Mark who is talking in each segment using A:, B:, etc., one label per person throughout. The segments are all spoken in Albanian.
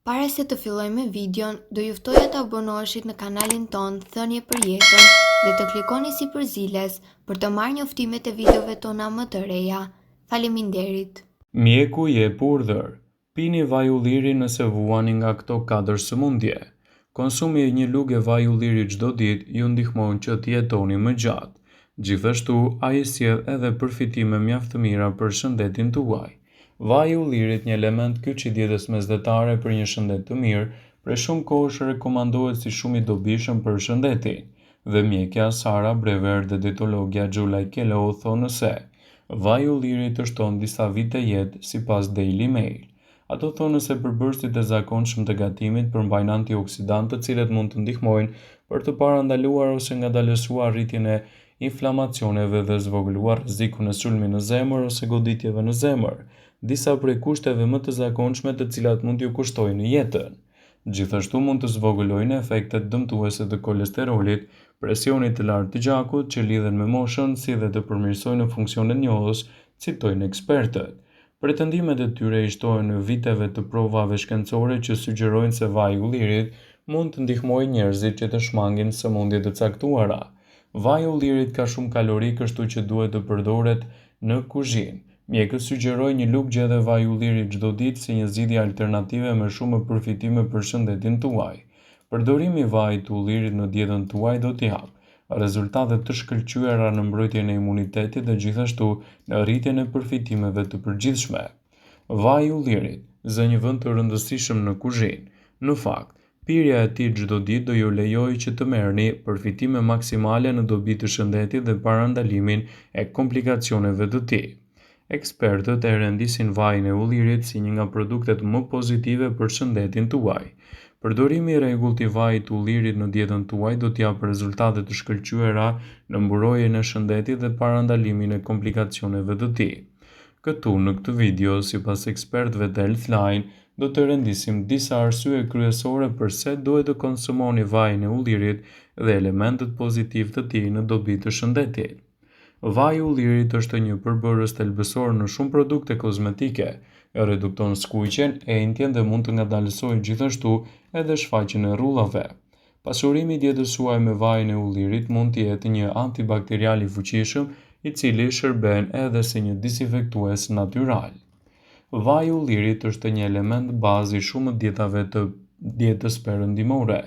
A: Para se të fillojmë me videon, do ju ftoja të abonoheshit në kanalin tonë Thënie për Jetën dhe të klikoni sipër ziles për të marrë njoftimet e videove tona më të reja. Faleminderit!
B: Mjeku jep urdhër, Pini vaj ulliri nëse vuani nga këto katër sëmundje. Konsumi i një luge vaj ulliri çdo ditë ju ndihmon që të jetoni më gjatë. Gjithashtu, ai sjell edhe përfitime mjaft të mira për shëndetin tuaj. Vaji i ullirit, një element kyç i dietës mesdhetare për një shëndet të mirë, prej shumë kohësh rekomandohet si shumë i dobishëm për shëndetin. Dhe mjekja Sara Brewer dhe dietologja Julie Kellow thonë se vaji i ullirit të shton disa vite jetë, sipas Daily Mail. Ato thonë se përbërësit e zakonshëm të gatimit përmbajnë antioksidantë të cilët mund të ndihmojnë për të parandaluar ose ngadalësuar rritjen e inflamacioneve dhe zvogëluar rrezikun e sulmit në zemër ose goditjeve në zemër, disa prej kushteve më të zakonshme të cilat mund t'ju kushtojnë jetën. Gjithashtu mund të zvogëlojnë efektet dëmtuese të kolesterolit, presionit të lartë të gjakut që lidhen me moshën si dhe të përmirësojnë funksionet njohës, citojnë ekspertët. Pretendimet e tyre i shtohen viteve të provave shkencore që sugjerojnë se vaji i ullirit mund të ndihmojë njerëzit që të shmangin sëmundje të caktuara. Vaji i ullirit ka shumë kalori kështu që duhet të përdoret në kuzhinë. Mjekët sugjerojnë një lugë gjedhe vaj ulliri çdo ditë si një zgjidhje alternative me shumë përfitime për shëndetin tuaj. Përdorimi i vajit të ullirit në dietën tuaj do të japë rezultate të shkëlqyera në mbrojtjen e imunitetit dhe gjithashtu në rritjen e përfitimeve të përgjithshme. Vaji i ullirit zë një vend të rëndësishëm në kuzhinë. Në fakt, pirja e tij çdo ditë do ju lejojë që të merrni përfitime maksimale në dobi të shëndetit dhe parandalimin e komplikacioneve të tij. Ekspertët e rendisin vajin e ullirit si një nga produktet më pozitive për shëndetin tuaj. Përdorimi i rregullt i vajit të ullirit në dietën tuaj do të japë rezultate të shkëlqyera në mburojën e shëndetit dhe parandalimin e komplikacioneve të tij. Këtu në këtë video, sipas ekspertëve të Healthline, do të rendisim disa arsye kryesore përse duhet të konsumoni vajin e ullirit dhe elementët pozitivë të tij në dobi të shëndetit. Vaji i ullirit është një përbërës thelbësor në shumë produkte kozmetike, redukton skuqjen, enjtjen dhe mund të ngadalësojë gjithashtu edhe shfaqjen e rrudhave. Pasurimi i dietës suaj me vajin e ullirit mund të jetë një antibakterial i fuqishëm, i cili shërben edhe si një disinfektues natyral. Vaji i ullirit është një element bazë i shumë dietave të dietës perëndimore.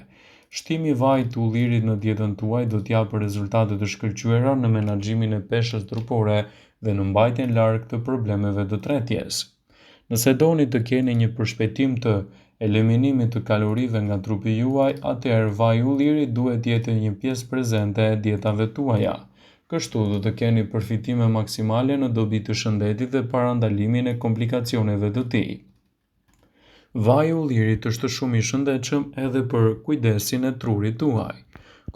B: Shtimi i vajit të ullirit në dietën tuaj do të japë rezultate të shkëlqyera në menaxhimin e peshës trupore dhe në mbajtjen larg të problemeve të tretjes. Nëse doni të keni një përshpejtim të eliminimit të kalorive nga trupi juaj, atëherë vaji i ullirit duhet të jetë një pjesë prezente e dietave tuaja. Kështu do të keni përfitime maksimale në dobi të shëndetit dhe parandalimin e komplikacioneve të tij. Vaji i ullirit është shumë i shëndetshëm edhe për kujdesin e trurit tuaj.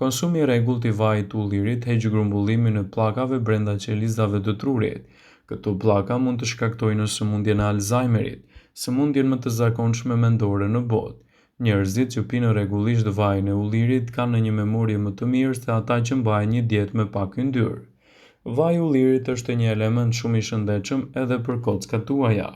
B: Konsumi i rregullt i vajit të ullirit heq grumbullimin e pllakave brenda qelizave të trurit. Këto pllaka mund të shkaktojnë sëmundjen e Alzheimerit, sëmundjen më të zakonshme mendore në botë. Njerëzit që pinë rregullisht vajin e ullirit kanë një memorie më të mirë se ata që mbajnë një dietë me pak yndyrë. Vaji i ullirit është një element shumë i shëndetshëm edhe për kockat tuaja.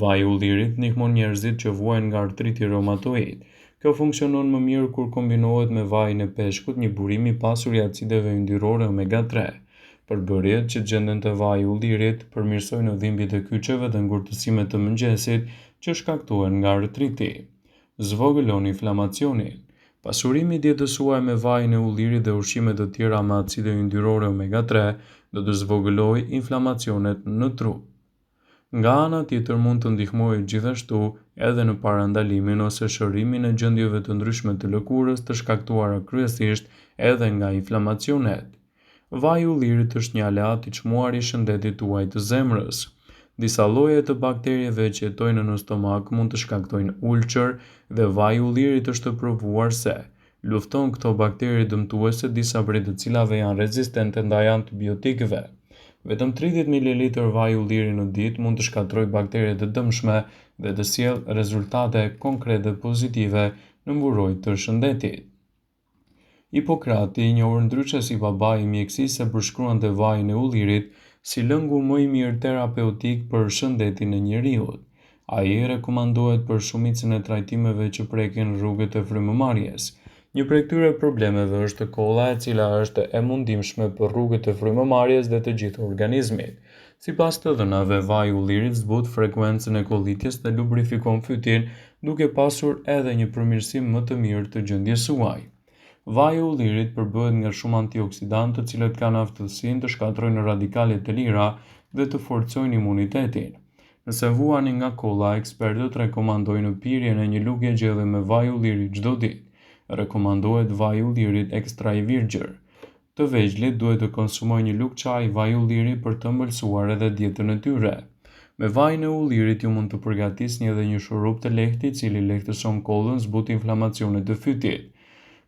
B: Vaji i ullirit ndihmon njerëzit që vuajnë nga artriti reumatoid. Kjo funksionon më mirë kur kombinohet me vajin e peshkut, një burim i pasur i acideve yndyrore omega 3. Përbërjet që gjenden te vaji i ullirit përmirësojnë dhimbjet e kyçeve dhe ngurtësimet të mëngjesit që shkaktohen nga artriti. Zvogëlon inflamacionin. Pasurimi i dietës suaj me vajin e ullirit dhe ushqime të tjera me acide yndyrore omega 3 do të zvogëlojë inflamacionet në trup. Nga ana tjetër mund të ndihmojë gjithashtu edhe në parandalimin ose shërimin e gjendjeve të ndryshme të lëkurës të shkaktuara kryesisht edhe nga inflamacionet. Vaji i ullirit është një aleat i çmuar i shëndetit tuaj të zemrës. Disa lloje të bakterieve që jetojnë në stomak mund të shkaktojnë ulçër dhe vaji i ullirit është provuar se lufton këto bakterie dëmtuese, disa prej të cilave janë rezistente ndaj antibiotikëve. Vetëm 30 ml vaj ulliri në ditë mund të shkatërrojë bakteriet e dëmshme dhe të sjellë rezultate konkrete pozitive në mburojë të shëndetit. Hipokrati, i njohur ndryshe si babai i mjekësisë e përshkruante vajin e ullirit si lëngu më i mirë terapeutik për shëndetin e njeriut. Ai rekomandohet për shumicën e trajtimeve që prekin rrugët e frymëmarrjes. Një prej këtyre problemeve është kolla e cila është e mundimshme për rrugët e frymëmarrjes dhe të gjithë organizmit. Sipas të dhënave, vaji i ullirit zbut frekuencën e kollitjes dhe lubrifikon fytin, duke pasur edhe një përmirësim më të mirë të gjendjes suaj. Vaji i ullirit përbëhet nga shumë antioksidantë të cilët kanë aftësinë të shkatërrojnë radikalet e lira dhe të forcojnë imunitetin. Nëse vuani nga kolla, ekspertët rekomandojnë pirjen e një luge gjelle me vaj ulliri çdo ditë. Rekomandohet vaj i ullirit ekstra i virgjër. Të vegjlit duhet të konsumojnë një lugë çaji vaj ulliri për të ëmbëlsuar edhe dietën e tyre. Me vajin e ullirit ju mund të përgatisni edhe një shurup të lehtë i cili lehtëson kollën zbut inflamacionet e fytit.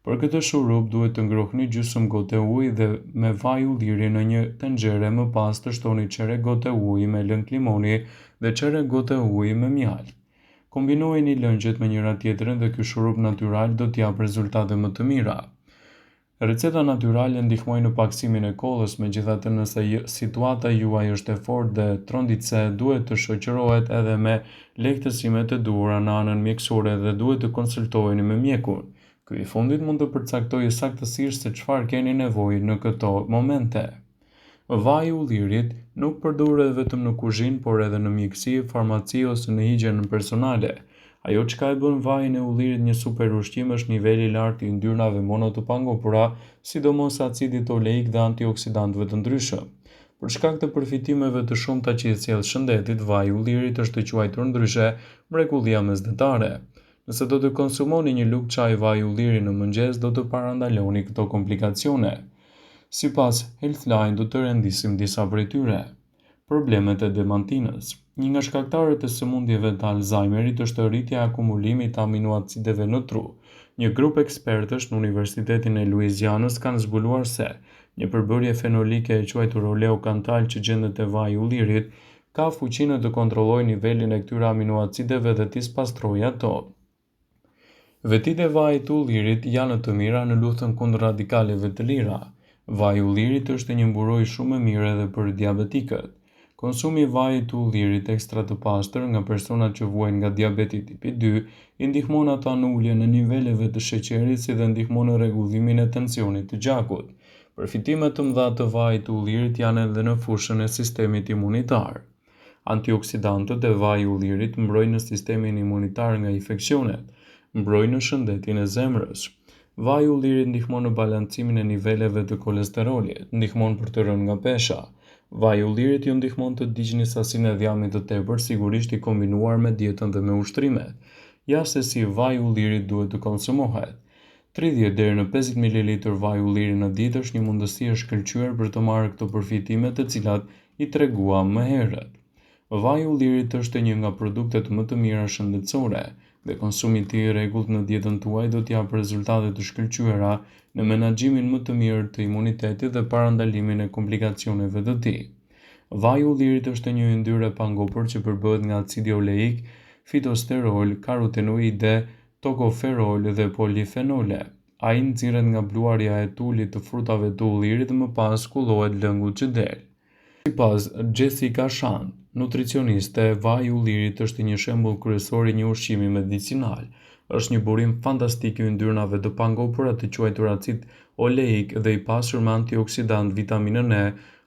B: Për këtë shurup duhet të ngrohni gjysmë gote ujë dhe me vaj ulliri në një tenxhere më pas të shtoni çerek gote ujë me lëng limoni dhe çerek gote ujë me mjaltë. Kombinojini lëngjet me njëra tjetrën dhe ky shurup natyral do të japë rezultate më të mira. Receta natyrale ndihmojnë në pakësimin e kollës, megjithatë nëse situata juaj është e fortë dhe tronditëse, duhet të shoqërohet edhe me lehtësimet e duhura në anën mjekësore dhe duhet të konsultoheni me mjekun. Ky i fundit mund të përcaktojë saktësisht se çfarë keni nevojë në këto momente. Vaji i ullirit nuk përdoret vetëm në kuzhinë, por edhe në mjekësi, farmaci ose në higjienën personale. Ajo çka e bën vajin e ullirit një super ushqim është niveli i lartë i yndyrnave mono të pangopura, sidomos acidit oleik dhe antioksidantëve të ndryshëm. Për shkak të përfitimeve të shumta që i sjell shëndetit, vaji i ullirit është quajtur ndryshe mrekullia mesdhetare. Nëse do të konsumoni një lugë çaj vaj ulliri në mëngjes, do të parandaloni këto komplikacione. Sipas Healthline do të rendisim disa prej tyre. Problemet e demantinës. Një nga shkaktarët e sëmundjeve të Alzheimerit është rritja e akumulimit të aminoacideve në tru. Një grup ekspertësh në Universitetin e Luizianës kanë zbuluar se një përbërje fenolike e quajtur oleokantal që gjendet te vaji i ullirit ka fuqinë të kontrollojë nivelin e këtyre aminoacideve dhe t'i spastrojë ato. Vetitë e vajit të ullirit janë të mira në luftën kundër radikaleve të lira. Vaji i ullirit është një mburojë shumë e mirë edhe për diabetikët. Konsumi i vajit të ullirit ekstra të pastër nga personat që vuajnë nga diabeti tipi 2 i ndihmon ata në uljen e niveleve të sheqerit si dhe ndihmon në rregullimin e tensionit të gjakut. Përfitime të mëdha të vajit të ullirit janë edhe në fushën e sistemit imunitar. Antioksidantët e vaji i ullirit mbrojnë sistemin imunitar nga infeksionet, mbrojnë shëndetin e zemrës. Vaji i ullirit ndihmon në balancimin e niveleve të kolesterolit, ndihmon për të rënë nga pesha. Vaji i ullirit ju ndihmon të digjni sasinë e dhjamit të tepërt, sigurisht i kombinuar me dietën dhe me ushtrimet. Ja se si vaji i ullirit duhet të konsumohet. 30 deri në 50 mililitër vaj ulliri në ditë është një mundësi e shkëlqyer për të marrë këto përfitime të cilat i treguam më herët. Vaji i ullirit është një nga produktet më të mira shëndetësore dhe konsumi i tij i rregullt në dietën tuaj do të japë rezultate të shkëlqyera në menaxhimin më të mirë të imunitetit dhe parandalimin e komplikacioneve të tij. Vaji i ullirit është një yndyrë e pangopur që përbëhet nga acidi oleik, fitosterol, karotenoide, tokoferol dhe polifenole. Ai nxirret nga bluarja e tulit të frutave të ullirit dhe më pas kullohet lëngu që del. Sipas Jessica Shand, nutricioniste, vaji i ullirit është një shembull kryesor i një ushqimi medicinal. Është një burim fantastik i yndyrnave të pangopura të quajtur acid oleik dhe i pasur me antioksidantë vitaminën E,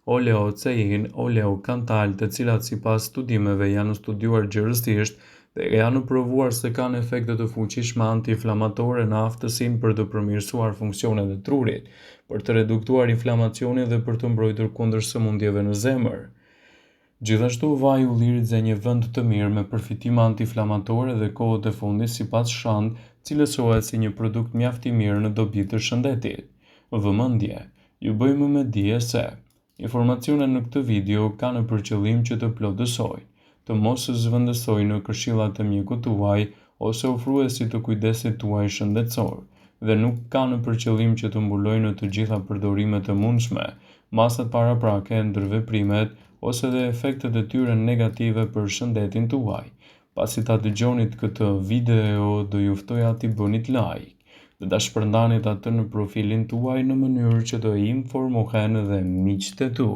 B: oleocein, oleokantal, të cilat sipas studimeve janë studiuar gjerësisht dhe janë provuar se kanë efekte të fuqishme anti-inflamatore në aftësinë për të përmirësuar funksionet e trurit, për të reduktuar inflamacionin dhe për të mbrojtur kundër sëmundjeve në zemër. Gjithashtu, vaji i ullirit zë një vend të mirë me përfitime anti-inflamatore dhe kohët e fundit, sipas Shand, cilësohet si një produkt mjaft i mirë në dobi të shëndetit. Vëmendje! Ju bëjmë me dije se Informacionet në këtë video kanë për qëllim që të plotësojnë, të mos zëvendësojnë këshillat e mjekut tuaj ose ofruesit të kujdesit tuaj shëndetësor dhe nuk kanë për qëllim që të mbulojnë të gjitha përdorimet e mundshme, masat paraprake, ndërveprimet ose dhe efektet e tyre negative për shëndetin tuaj. Pasi ta dëgjonit këtë video, do ju ftoja t'i bënit like dhe ta shpërndanit atë në profilin tuaj në mënyrë që të informohen dhe miqtë e tu.